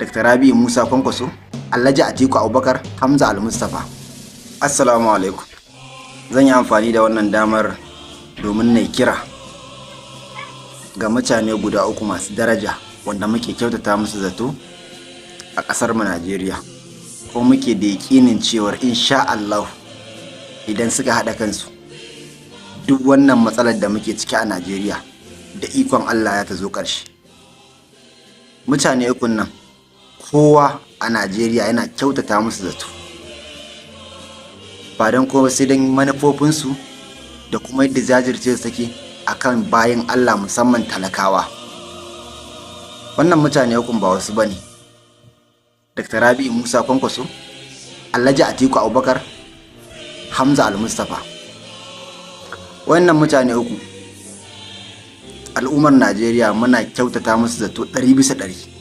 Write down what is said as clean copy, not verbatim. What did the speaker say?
Dr. Rabi'u Musa Kwankwaso, Alhaji Atiku Abubakar, Hamza Al-Mustapha. Assalamu alaikum. Zan yi amfani da wannan damar domin na kira ga mutane guda uku masu daraja wanda muke kyautata musu zato a ƙasar mu Najeriya, ko muke da yaƙinin cewar insha Allah idan suka haɗa kansu, duk wannan matsalar da muke ciki a Najeriya, da ikon Allah ya ta zo ƙarshe. Mutane ukun nan kowa a Najeriya yana kyautata musu zato, ba don kowa sai don manufofinsu da kuma yadda jajirce take akan bayan Allah, musamman talakawa. Wannan mutane ukun ba wasu bane: Dr. Rabi'u Musa Kwankwaso, Alhaji Atiku Abubakar, Hamza Al-Mustapha. Wannan mutane uku, al'ummar Najeriya muna kyautata musu zato 100%.